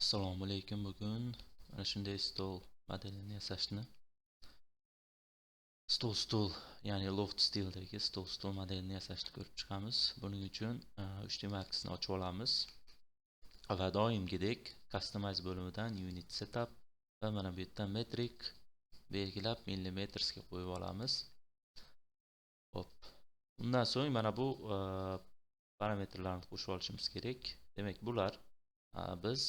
Assalomu alaykum. Bugun mana shunday stol modelini yasashni, stol, ya'ni loft stilidagi stol modelini yasashni ko'rib chiqamiz. Buning uchun 3D Max'ni ochib olamiz va doimgidek Customize bo'limidan Unit Setup va mana bu yerdan Metric belgilab, millimetersga qo'yib olamiz. Xo'p. Undan so'ng mana bu parametrlarni qo'shib olishimiz kerak. Demak, bular biz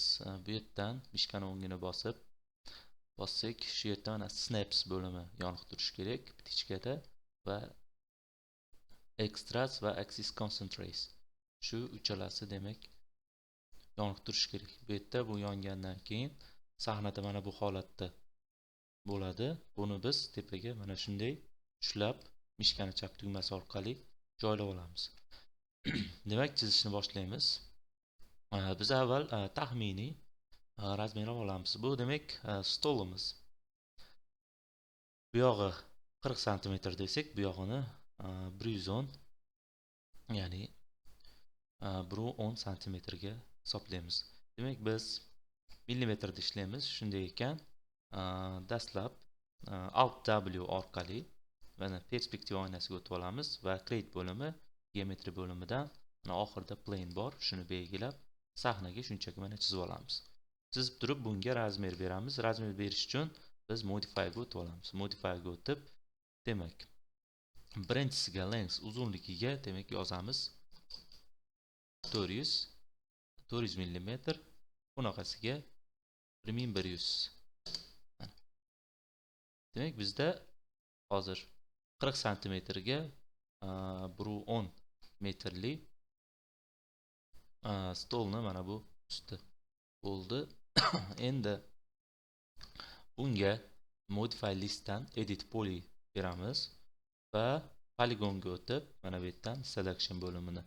bu yerdan мышка ni o'ngini bossak, shu yerda mana Snaps bo'limi yoniq turishi kerak птичка da va Extras va Axis Constraints, shu uchalasi, demak, yoniq turishi kerak. Bu yerda bu yongandan keyin sahnada mana bu holatda bo'ladi. Buni biz tepaga mana shunday ushlab, мышка ni chap tugmasi orqali joylab olamiz. Demak, chizishni boshlaymiz. Biz avval taxminiy размер olamiz. Bu, demak, stolimiz. Bu yog'i 40 santimetr desak, bu yog'ini 110, ya'ni 110 santimetrga hisoblaymiz. Demak, biz millimetrda ishlaymiz. Shunday ekan, dastlab Alt W orqali mana perspektiva oynasiga o'tib olamiz va Create bo'limi, Geometry bo'limidan mana oxirida Plane bor, shuni belgilab, sahnaga shunchaki mana chizib olamiz. Chizib turib, bunga размер beramiz. Размер berish uchun biz Modify ga o'tib olamiz. Modify ga o'tib, demak, birinchisiga Length, uzunligiga, demak, yozamiz 400 millimetr, bunaqasiga 1100. Demak, bizda hozir 40 santimetrga 1,10 metrli stolni mana bu usti bo'ldi. Endi bunga Modify Listdan Edit Poly beramiz va poligonga o'tib, mana bu yerdan Selection bo'limini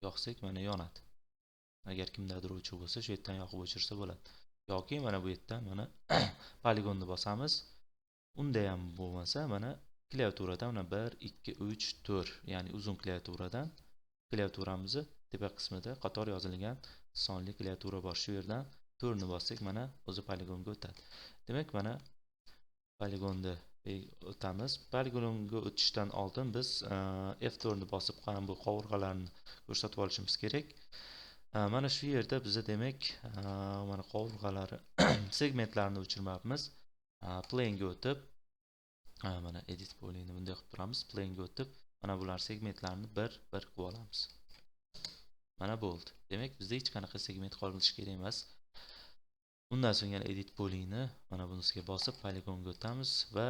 yoqsak, mana yonadi. Agar kimdadir o'chiq bo'lsa, shu yerdan yoqib o'chirsa bo'ladi yoki mana bu yerdan mana poligonni bosamiz. Unda ham bo'lmasa, mana klaviaturadan mana 1, 2, 3, 4, ya'ni uzun klaviaturadan, klaviaturamizni tepa qismida qator yozilgan sonli klaviatura bor, shu yerdan 4ni bossak, mana o'zi poligonga o'tadi. Demak, mana poligonni o'tamiz. Poligonga o'tishdan oldin biz F4 ni bosib ham bu qovurg'alarni ko'rsatib olishimiz kerak. Mana shu yerda biza, demak, mana qovurg'alari segmentlarni o'chirmayapmiz. Planega o'tib, mana Edit Polyni bunday qilib turamiz. Planega o'tib, mana bular segmentlarni bir bir qilib olamiz. Mana bo'ldi. Demak, bizda hech qanaqa segment qolishi kerak emas. Undan so'ng yana Edit Polyni mana bunisiga bosib, poligonga o'tamiz va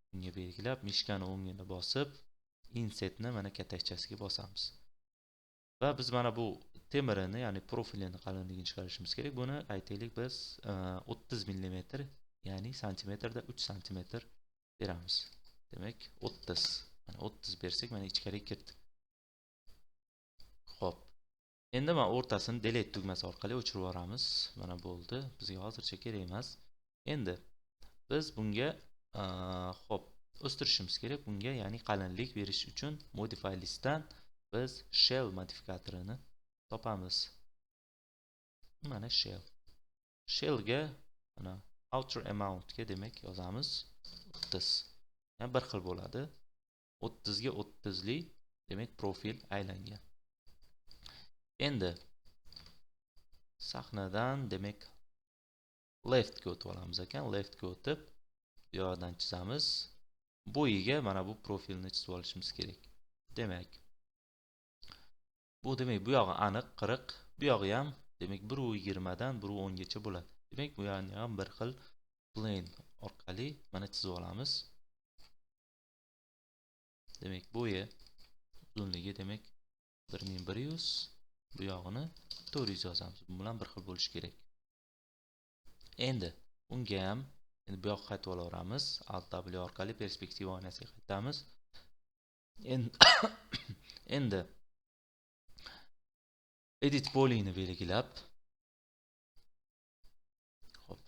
bunga belgilab, мышка ni o'ngini bosib, Insetni mana katakchasiga bosamiz va biz mana bu temirini, ya'ni profilini qalinligini chiqarishimiz kerak. Buni, aytaylik, biz 30 millimetr, ya'ni santimetrda 3 santimetr beramiz. Demak, 30, mana 30 bersak, mana ichkariga kirdi. Xo'p, endi mana o'rtasini Delete tugmasi orqali o'chirib yuboramiz. Mana bo'ldi, bizga hozircha kerak emas. Endi biz bunga, xo'p, o'stirishimiz kerak. Bunga, ya'ni qalinlik berish uchun Modify Listdan biz Shell modifikatorini topamiz. Mana Shell. Shellga mana Outer Amountga, demak, yozamiz 30, ya'ni bir xil bo'ladi. 30 ga 30 lik, demak, profil aylangan. Endi sahnadan, demak, Leftga o'tib olamiz ekan. Leftga o'tib, bu yoqdan chizamiz. Bo'yiga mana bu profilni chizib olishimiz kerak. Demak, bu, demak, bu yog'i aniq 40, bu yog'i ham, demak, 1,20 dan 1,10 gacha bo'ladi. Demak, bu yog'ini ham bir xil plane orqali mana chizib olamiz. Demak, bo'yi, uzunligi, demak, 1100, bu yog'ini 400 yozamiz. Bu bilan bir xil bo'lishi kerak. Endi unga ham, endi bu yoqqa qaytib olaveramiz. Alt W orqali perspektiva oynasiga qaytamiz. Endi Edit Polyni belgilab, xo'p,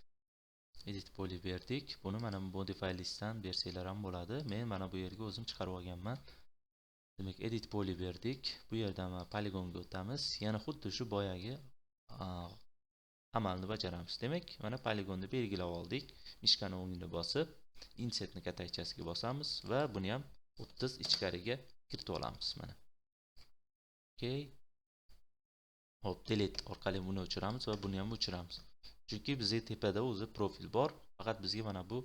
Edit Poly berdik. Buni mana Modify Listdan bersanglar ham bo'ladi. Men mana bu yerga o'zim chiqarib olganman. Demak, Edit Poly berdik. Bu yerdan mana poligonga o'tamiz. Yana xuddi shu boyagi amalni bajaramiz. Demak, mana poligonni belgilab oldik. Мышка ni o'ngini bosib, insertni katakchasiga bosamiz va buni ham 30 ichkariga kiritib olamiz mana. Okey. Hop, delete orqali buni o'chiramiz va buni ham o'chiramiz. Chunki bizga tepada o'zi profil bor, faqat bizga mana bu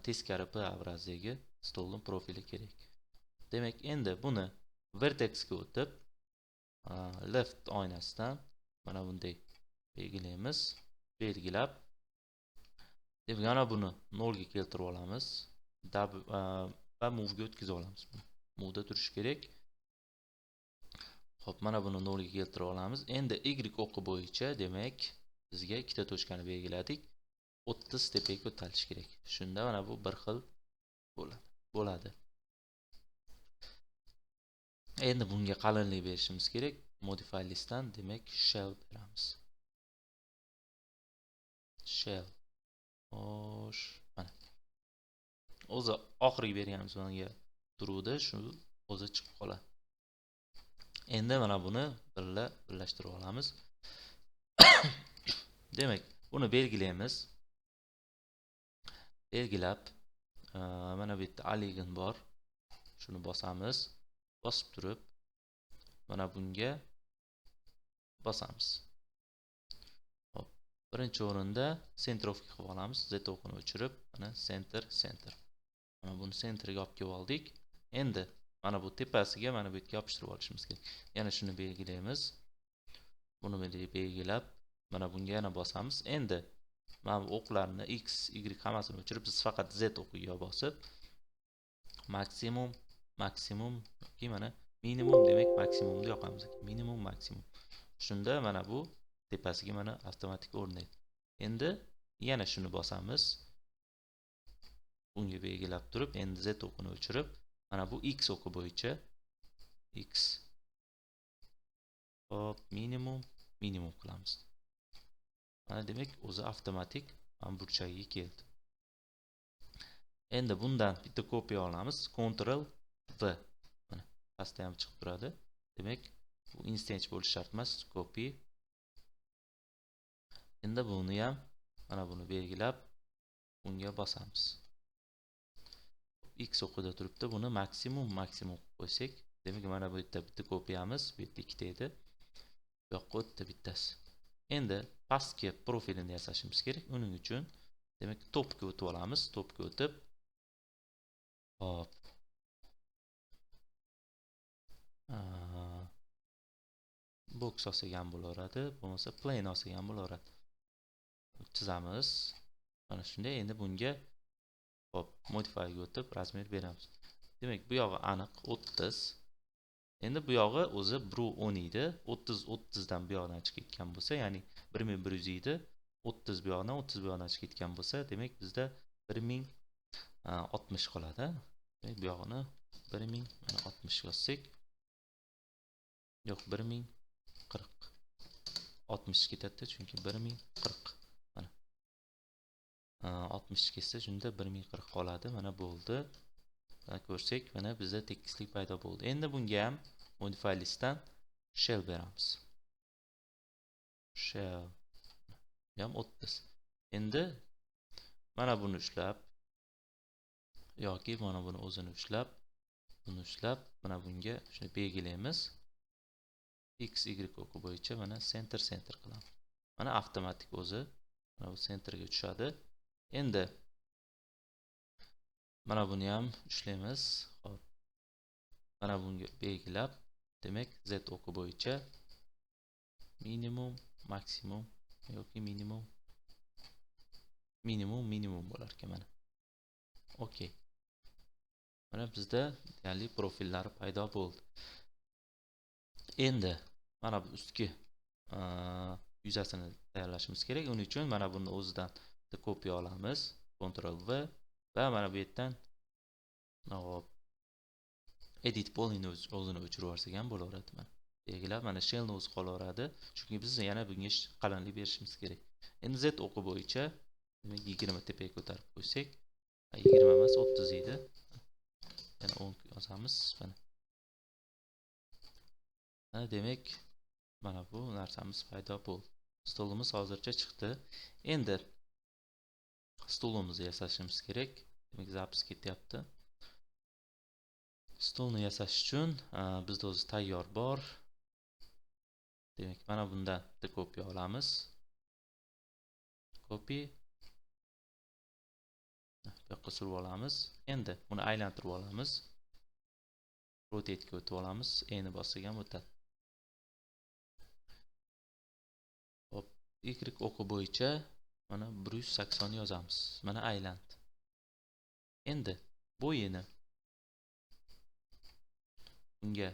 teskari P obrazdagi stolning profili kerak. Demak, endi buni vertexga o'tib, left oynasidan mana bunday belgilaymiz. Belgilab, demak, mana buni 0 ga keltirib olamiz. Va move ga o'tkazib olamiz. Move'da turishi kerak. Xo'p, mana buni 0 ga keltirib olamiz. Endi Y o'qi bo'yicha, demak, bizga ikkita точка ni belgiladik. 30 tepaga ko'tarilishi kerak. Shunda mana bu bir xil bo'ladi. Endi bunga qalinlik berishimiz kerak. Modify listdan, demak, shell beramiz. Shell. Xo'sh, mana. O'zi oxirgi berganimiz bunga turuvdi, shu o'zi chiqib qoladi. Endi mana buni birla birlashtirib olamiz. Demak, buni belgilaymiz. Belgilab, mana bu yerda align bor. Shuni bosamiz. Bosib turib, mana bunga bosamiz. Hop, birinchi o'rinda центровка qilib olamiz. Z o'qini o'chirib, mana center, center. Mana buni centerga olib kelib oldik. Endi mana bu tepasiga, mana bu yerga yopishtirib olishimiz kerak. Yana shuni belgilaymiz. Buni belgilab, mana bunga yana bosamiz. Endi mana bu o'qlarni X, Y hammasini o'chirib, biz faqat Z o'qiga bosib, maksimum, maksimum yoki mana minimum, demak maksimumni yoqamiz. Minimum, maksimum. Shunda mana bu tepasiga mana avtomatik o'rnaydi. Endi yana shuni bosamiz. Bunga belgilab turib, endi Z o'qini o'chirib, mana bu X o'qi bo'yicha X. Hop, minimum, minimum qilamiz. Mana demak, o'zi avtomatik mana burchagiga keldi. Endi bundan bitta kopiya olamiz. Ctrl V. Mana pastda ham chiqib turadi. Demak, bu instance bo'lishi shart emas. Copy. Endi buni ham mana buni belgilab bunga bosamiz. X o'qida turibdi. Buni maksimum, maksimum qilib qo'ysak, demak mana bu yerda bitta kopiyamiz, bu yerda ikkita edi. Bu yoqqa o'tdi bittasi. Endi pastki profilini yasashimiz kerak. Uning uchun demak topga o'tib olamiz. Topga o'tib, hop. Box olsak ham bo'laveradi, bo'lmasa plane olsak ham bo'laveradi. Chizamiz. Mana shunday endi bunga hop, modify ga o'tib размер beramiz. Demak, bu yog'i aniq 30. Endi bu yog'i o'zi 1.10 edi. 30 30 dan bu yoqdan chiqib ketgan bo'lsa, ya'ni 1100 edi. 30 bu yoqdan, 30 bu yoqdan chiqib ketgan bo'lsa, demak bizda 1060 qoladi. Demak, bu yog'ini 1060 yozsak, yo'q, 1040. 60 ketadi, chunki 1040. Mana. 60 ketsa, shunda 1040 qoladi. Mana bo'ldi. Mana ko'rsak, mana bizda tekislik paydo bo'ldi. Endi bunga ham modify listdan shell beramiz. Shell. Bu ham 30. Endi mana buni ushlab yoki mana buni o'zini ushlab, buni ushlab, mana bunga shuni belgilaymiz. X, Y o'qi bo'yicha mana center, center qilamiz. Mana avtomatik o'zi mana bu centerga tushadi. Endi mana buni ham ushlaymiz. Xo'p. Mana bunga belgilab, demak Z o'qi bo'yicha minimum, maksimum yoki minimum, minimum, minimum bo'lar ekan mana. Okey. Mana bizda deyarli profillari paydo bo'ldi. Endi mana bu ustki yuzasini tayyorlashimiz kerak. Uning uchun mana buni o'zidan bitta kopiya olamiz. Ctrl V va mana bu yerdan hop, edit polyni o'zini o'chirib yuborsak ham bo'laveradi mana. Belgilab mana shellni o'zi qolaveradi. Chunki biz yana bunga qalinlik berishimiz kerak. Endi Z o'qi bo'yicha demak 20 tepaga ko'tarib qo'ysak, 20 emas, 30 edi. Yana 10 yozamiz mana. Mana demak mana bu narsamiz paydo bo'ldi. Stolimiz hozircha chiqdi. Endi stolimizni yasashimiz kerak. Demak, запись ketyapti. Stolni yasash uchun bizda o'zi tayyor bor. Demak, mana bundan bitta kopiya olamiz. Copy. Bu yoqqa surib olamiz. Endi buni aylantirib olamiz. Rotate ga o'tib olamiz. E ni bossak ham o'tadi. Hop, Y o'qi bo'yicha mana 180 yozamiz. Mana aylandi. Endi bo'yini bunga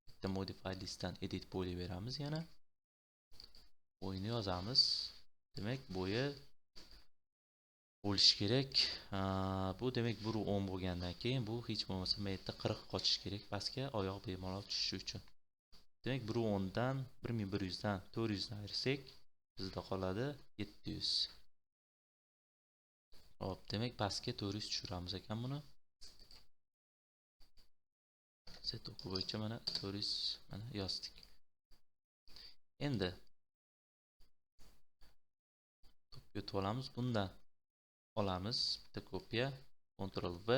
bitta modify listdan edit poly beramiz yana. Bo'yini yozamiz. Demak, bo'yi bo'lishi kerak. Bu demak 1.10 bo'lgandan keyin bu hech bo'lmasa bu yerda 40 qochish kerak pastga, oyoq bemalol tushishi uchun. Demak, 1.10 dan 1100 dan 400 ni ayirsak, bizda qoladi 700. Hop, demak pastga 400 tushiramiz ekan buni. Z o'qi bo'yicha mana 400 mana yozdik. Endi to'pga o'tib olamiz. Bundan olamiz bitta kopiya, Ctrl V,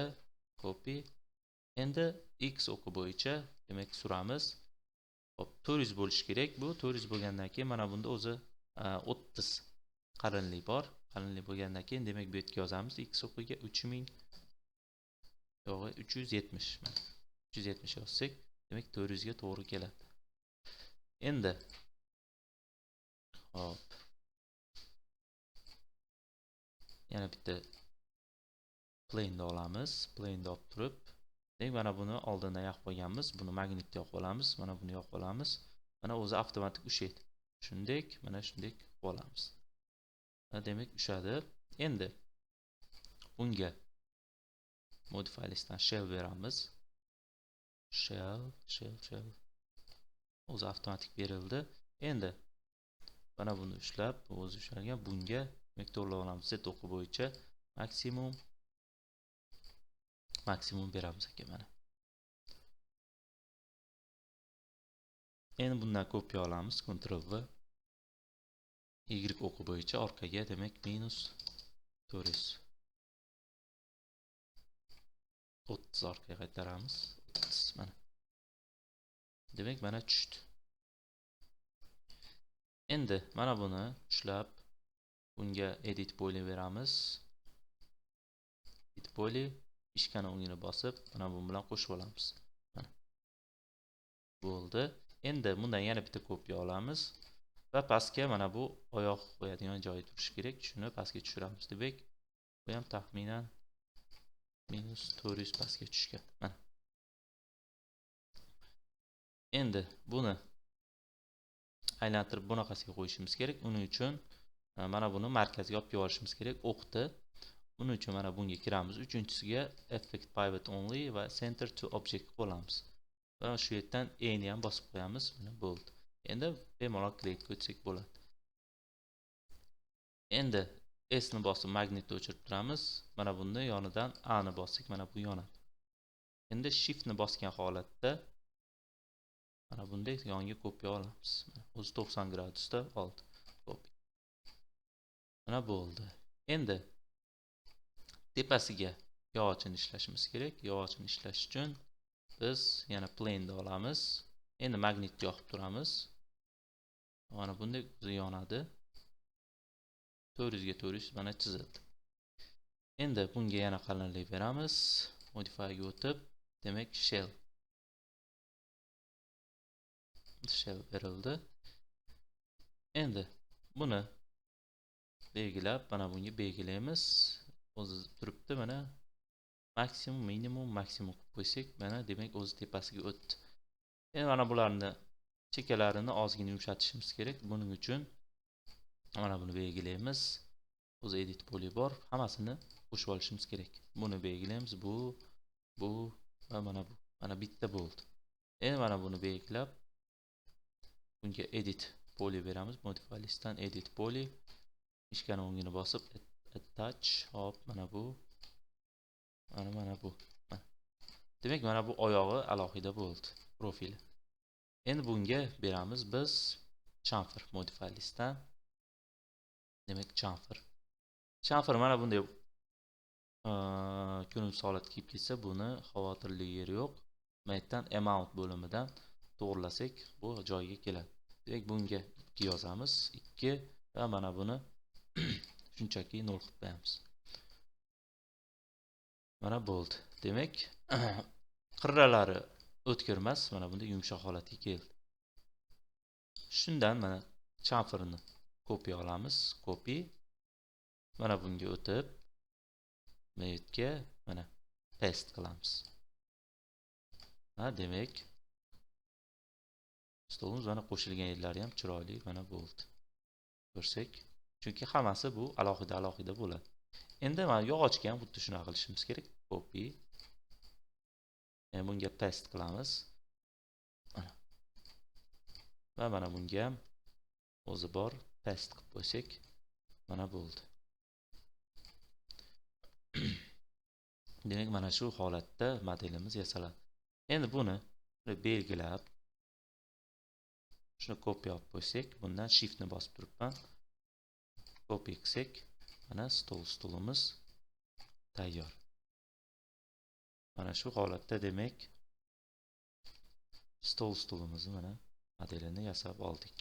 copy. Endi X o'qi bo'yicha demak suramiz. Hop, 400 bo'lishi kerak. Bu 400 bo'lgandan keyin mana bunda o'zi 30 qalinlik bor. Qalinlik bo'lgandan keyin demak bu yerga yozamiz X o'qiga 3000, yo'q, 370. Mana 370 yozsak, demak 400 ga to'g'ri keladi. Endi hop, yana bitta plane ni olamiz. Plane ni olib turib, demak mana buni oldindan yoqib qo'yganmiz. Buni magnitga yoqib olamiz, mana buni yoqib olamiz. Mana o'zi avtomatik ushlaydi. Shunday, mana shunday qilib olamiz. Mana demak ushadi. Endi bunga modify listdan shell beramiz. Shell, shell, shell. O'zi avtomatik berildi. Endi mana buni ushlab, bu o'zi ushalgan, bunga demak to'g'rilab olamiz. Z o'qi bo'yicha maksimum beramiz ekan mana. Endi bundan kopiya olamiz, Ctrl V. Y o'qi bo'yicha orqaga demak minus 400. 30 orqaga qaytaramiz. 30 mana. Demak mana tushdi. Endi mana buni ushlab bunga edit poly beramiz. Edit poly ishkani o'ngini bosib, mana bu bilan qo'shib olamiz. Mana. Bo'ldi. Endi bundan yana bitta kopiya olamiz va pastga mana bu oyoq qo'yadigan joyi turishi kerak. Shuni pastga tushiramiz. Demak, bu ham taxminan minus 400 pastga tushgan. Mana. Endi buni aylantirib bunaqasiga qo'yishimiz kerak. Uning uchun mana buni markazga olib kelib olishimiz kerak. O'qni. Buning uchun mana bunga kiramiz. Uchinchisiga Effect Pivot Only va Center to Object qilib olamiz. Va shu yerdan E ni ham bosib qo'yamiz. Mana bo'ldi. Endi bemalol create ga o'tsak bo'ladi. Endi S ni bosib magnitni o'chirib turamiz. Mana buni yonidan A ni bossak, mana bu yonadi. Endi Shift ni bosgan holatda mana bunday yonga kopiya olamiz. Mana o'zi 90 gradusda oldi. Kopiya. Mana bo'ldi. Endi tepasiga yog'ochini ishlashimiz kerak. Yog'ochini ishlash uchun biz yana plane ni olamiz. Endi magnitni yoqib turamiz. Mana bunday o'zi yonadi. 400 ga 400 mana chizildi. Endi bunga yana qalinlik beramiz. Modify ga o'tib, demak shell. Shell berildi. Endi buni belgilab, mana bunga belgilaymiz. O'zi turibdi mana maksimum, minimum, maksimum qilib qo'ysak, mana demak o'zi tepasiga o'tdi. Endi mana bularni chekkalarini ozgina yumshatishimiz kerak. Buning uchun mana buni belgilaymiz. O'zi edit poly bor, hammasini qo'shib olishimiz kerak. Buni belgilaymiz, bu, bu va mana bu. Mana bitta bo'ldi. Endi mana buni belgilab bunga edit poly beramiz. Modify listdan edit poly, ishkani o'ngini bosib attach, hop, mana bu, mana, mana bu. Mana. Demak, mana bu oyog'i alohida bo'ldi, profili. Endi bunga beramiz biz chamfer modify listdan Demak, chamfer. Chamfer mana bunday ko'rinib holatga kelib ketsa, buni xavotirli yeri yo'q. Maytdan amount bo'limidan to'g'rilasak, bu joyiga keladi. Demak, bunga 2 yozamiz. 2 va mana buni shunchaki 0 qilib qo'yamiz. Mana bo'ldi. Demak, qirralari o'tkir emas, mana bunday yumshoq holatga keldi. Shundan mana chamferni copy olamiz, copy. Mana bunga o'tib, maytga mana paste qilamiz. Ha, demak, stolimiz mana qo'shilgan yerlari ham chiroyli mana bo'ldi. Ko'rsak, chunki hammasi bu alohida alohida bo'ladi. Endi mana yog'ochga ham xuddi shunaqa qilishimiz kerak. Copy. Endi bunga paste qilamiz. Va mana bunga ham o'zi bor paste qilib qo'ysak, mana bo'ldi. Demak, mana shu holatda modelimiz yasaladi. Endi buni belgilab shuni copy olib qo'ysak, bundan shiftni bosib turibman. Copy qilsak, mana stol stulimiz tayyor. Mana shu holatda demak stol stulimizni mana modelini yasab oldik.